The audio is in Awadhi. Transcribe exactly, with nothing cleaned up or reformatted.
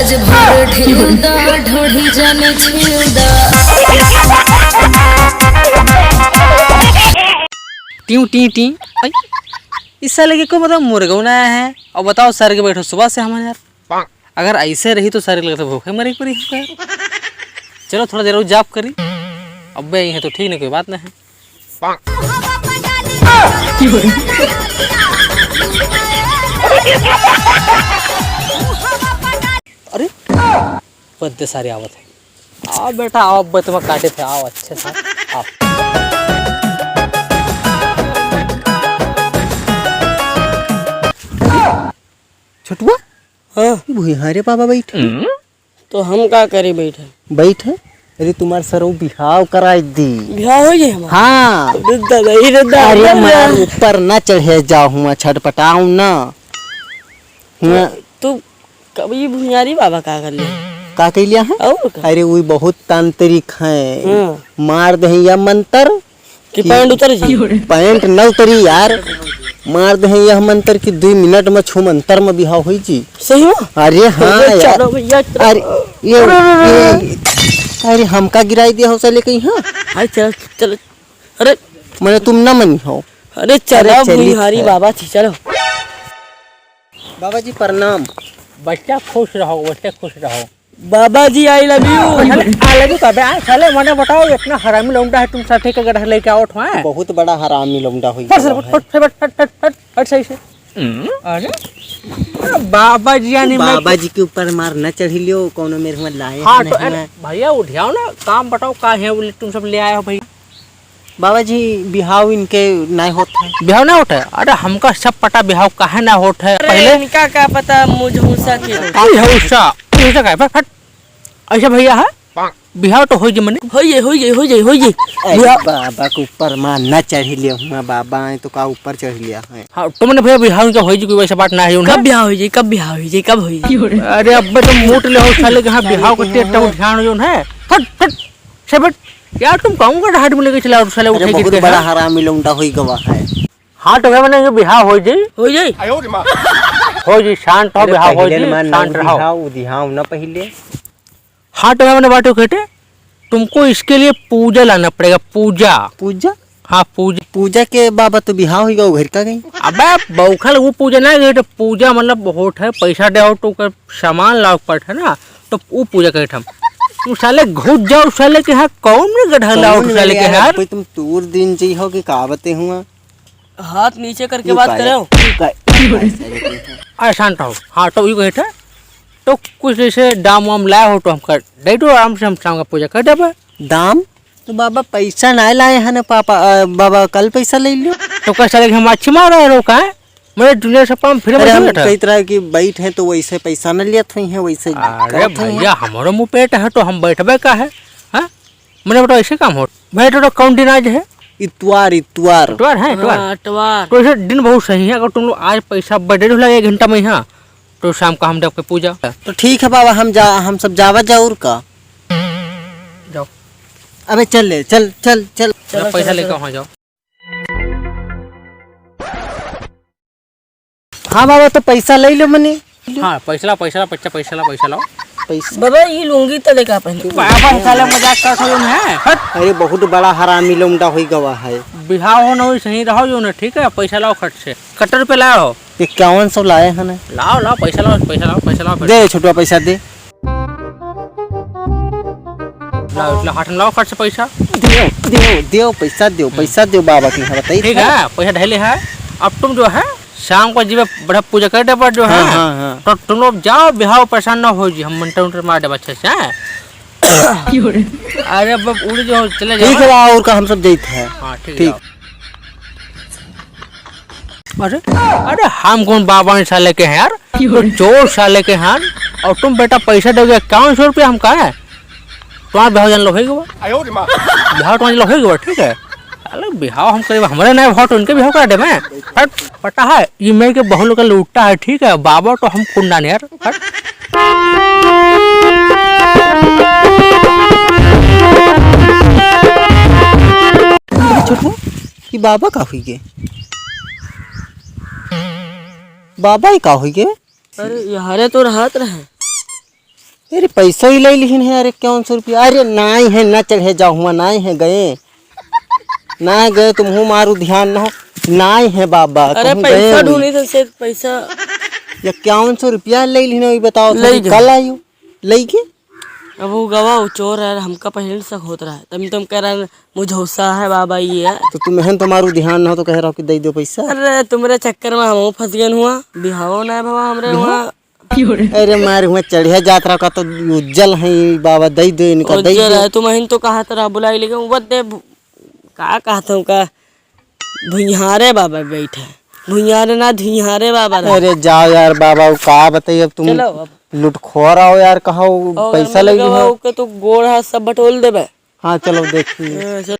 भर ढेउदा, ढोढ़ी जाने छेउदा। टिंव, टिंव, टिंव। आई, इस साले के को मतलब मुर्गौ ना आया है। अब बताओ सर के बैठो सुबह से हमारे यार। अगर ऐसे रही तो सारे लगता भूखे मरे पड़ी हमका। चलो थोड़ा देर और जाप करी। अब बे यहीं तो ठीक नहीं, कोई बात नहीं है। अरे बद्दे सारे आवत है। आओ बेटा आओ, अब तुम्हें काटे थे, आओ अच्छे से आओ। छोटुआ, हाँ। भुइहारे बाबा बैठे। तो हम का करी बैठे? बैठे? अरे तुम्हार सरऊ बिहाव कराई दी। बिहाव हो जाए हमार? हाँ। अरे दादा, अरे दादा, अरे हमार ऊपर ना चढ़े जाओ, हुआ छटपटाओ ना। हुआ। तू कब ये भुइहारी बाबा का कर लिया? का कह लिया है? और का? अरे वो बहुत तांत्रिक है। हाँ। मार दे या मंत्र कि कि पैंट उतर जाई? पैंट न उतरी यार, मार दे यह मंत्र कि दुई मिनट में छू मंतर में बिहाव होई जी। सही हो? अरे हाँ अरे यार। चलो भैया, चलो। अरे ये, ये, अरे हमका गिराई दिया हो साले कहीं, हाँ? अरे चलो, चलो। अरे मने तुम ना मनी हो। अरे चलो अरे चली भुइहारी थे। बाबा थी, चलो। बाबा जी प्रणाम। बच्चा खुश रहो, बच्चा खुश रहो। बाबा जी I love you। अरे, I love you का बे? आ, साले मने बताओ, इतना हरामी लौंडा है, तुम साथे के गढ़ लेके आओ ठो, हैं? बहुत बड़ा हरामी लौंडा होई फट, गया फट, है। फट, फट, फट, फट, फट, फट, सही से। अरे, बाबा जी यानी मैं बाबा जी के ऊपर मार न चढ़ी लियो, कौनो मेरे हुआ लाए हाँ, हैं तो नहीं अरे, हैं। भैया उठियाओ ना, काम बताओ का है, बोले तुम सब ले आए हो भैया। बाबा जी, बिहाव इनके नाय होत है। बिहाव नाय होत है? अरे, हमका सब पता बिहाव काहे ना होत है। अरे, पहले इनका का पता मुझहुसा के होत है। मुझहुसा? मुझहुसा का है? फट, फट। ऐसे भैया है? बिहाव तो होई जे मने। होई जे, होई जे, होई जे, होई जे। अरे बिहाव बाबा के ऊपर मार ना चढ़ी लिया हुआ, बाबा आए तो का ऊपर चढ़ लिया है। हाँ, तो मने भैया बिहाव इनका होई जे, कोई वैसा बात ना है, कब बिहाव होई जे, कब बिहाव होई जे, कब होई जे? अरे, अब तो मूट ले हो साले के, हाँ, बिहाव को तेज टाउन ध्यान हो, है। फट, फट। से बट, यार तुम कहूँ का ढाट में लेके चला और साले अरे उठे बहुत गिरते बड़ा हैं। हरामी लौंडा होई गवा है। हाँ तो भैया मने ये बिहाव हो जी। हो जाई। हो जी, शांत हो, अरे बिहाव हो पहले जी, मन शांत ना रहो। उधिहाव, उधिहाव ना पहले। हाँ तो भैया मने बात कहते, तुमको इसके लिए पूजा लाना पड़ेगा, पूजा। पूजा? हाँ, पूजा। पूजा के बाबा तो बिहाव होई गवा, घर का गई। अबे बौखल, वो पूजा ना गई तो पूजा मतलब होत है, पैसा दे हो तो ओकर सामान लाओ पड़त है ना, तो वो पूजा करत हम। तू साले घुस जाओ साले के यहाँ, कौन में गढ़ा लाओ कौन साले के मेरे यार? भाई तुम तूर दिन जी हो कि का बते हुआ? हाथ नीचे करके यू बात का करे हो। यू का, यू का साले के हैं? अरे शांत रहो। हाँ, तो यू कहत है, तो कुछ जैसे दाम वाम लाए हो तो हम कर दे दो, आराम से हम शाम का पूजा कर देबे। दाम? तो बाबा पैसा ना लाए हैं ना पापा, अ, बाबा कल पैसा ले लियो। तो कैसा लगे हम अच्छी मार रहे हो का है? मने दुनिया से पाम फिर अरे बैठे हम बैठा। कहत रहे कि बैठ हैं तो वैसे पैसा न लेत हुई हैं, वैसे अरे करत हुई हैं। भैया, हमारो मुँह पेट है तो हम बैठबे का है? हाँ? मने बताओ, ऐसे काम हो? भैया, तो कौन दिन आज है? इतवार, इतवार। इतवार है, इतवार? हाँ, इतवार। तो ऐसे दिन बहुत सही है, अगर तुम लोग आज पैसा बदल लगे एक घंटा में यहाँ, तो शाम का हम देब के पूजा। तो ठीक है बाबा, हम जा, हम सब जावा जा और का? जाओ। अबे चल ले, चल, चल, चल। चलो, पैसा चलो, लेके चलो। वहाँ जाओ। हाँ बाबा, तो पैसा ले लो मने। हाँ, पैसा ला, पैसा ला, बच्चा, पैसा ला, पैसा लाओ। पैसा? बाबा, ये लुंगी तो लेके आ पहले। बाबा, साले मजाक करत हो, है? हट। अरे, बहुत बड़ा हरामी लौंडा होई गवा है। बिहाव हो ना, वही सही रहो जो ना, ठीक है? पैसा लाओ खट से। कट्टर पे लाओ। इक्यावन सौ लाए हैं ना। लाओ, लाओ, पैसा लाओ, पैसा लाओ, पैसा लाओ, दे छोटुआ, पैसा दे। लाओ, लाओ, हाथ में लाओ, फट से पैसा। देव, देव, देव, पैसा देव, हम्म। पैसा देव बाबा की, हाँ, बताइए। ठीक है, पैसा ढाले है। अब तुम जो है, शाम को जीवे बड़ा पूजा कर दे, पर जो है, हाँ, हाँ, हाँ। तो तुम लोग जाओ, बिहाव परेशान ना हो जी, हम मंत्र उंत्र मार देब अच्छे से, हैं? अरे, अब उड़ जो चले जाओ। ठीक है, और का हम सब जाइत है। हाँ, ठीक है, ठीक। जाओ। अरे, अरे, हम कौन बाबा साले के हैं यार? तो चोर साले के हैं। और तुम बेटा पैसा दोगे इक्यावन सौ रुपया हम कहा है? तुम्हारा बिहाव जान लो, होई गवा। आयो रे माँ। बिहाव तुम्हारा जान लो, होई गवा, ठीक है? अरे, बिहाव हम करीब हमारे नए वोट उनके बिहाव करा दे मैं। हट, पता है, ये मेरे के बहुत लोग लूटता है, ठीक है? बाबा तो हम कुंडा नहीं यार। हट। अरे छोटू, ये बाबा का हुई गे? बाबा ही का हुई गे? अरे, यहरे तो रहत रहे। अरे पैसा ही लइ लिहिन है यार, इक्यावन सौ रुपया। अरे नाहीं है, ना चढ़े जाओ हुआ, नाहीं है गए, नाहीं गए, तुमहू मारू ध्यान न हो, नाहीं है बाबा, अरे कहूँ गए पैसा होई। ढूंढी तो से पैसा। इक्यावन सौ रुपया लइ लिहिन, वही बताओ, लइ थोड़ी गए। कल आयो, लइ के। अब वो गवा, वो चोर है, हमका पहले से शक होत रहा है, तब तुम कह रहा है, मुझौसा है बाबा ये है। तो तुमहन तो मारू ध्यान न हो तो कह रहा हो कि दइ दो पैसा। अरे तुम्हरे चक्कर में हम फंस गए हुआ, बिहाव ना है बाबा हमरे बिहाव? हुआ। अरे मार हुआ चढ़िया जात रहा का तो उज्जल है बाबा, दइ दो इनका, दइ उज्जल दो। है, तुमहिन तो कहत रहा बुलाई लेकिन वो दे, का कहत हूँ का, भुइहारे बाबा बैठे, भुइहारे ना धुइहारे बाबा रहे। अरे जाओ यार बाबा, वो का बताइए अब तुम चलो अब। लुटखोर आओ यार, कहो और पैसा लइ लिहो। ओके तो गोड़ हाथ सब बटोल देबे। हाँ चलो देखिए। हाँ, चलो।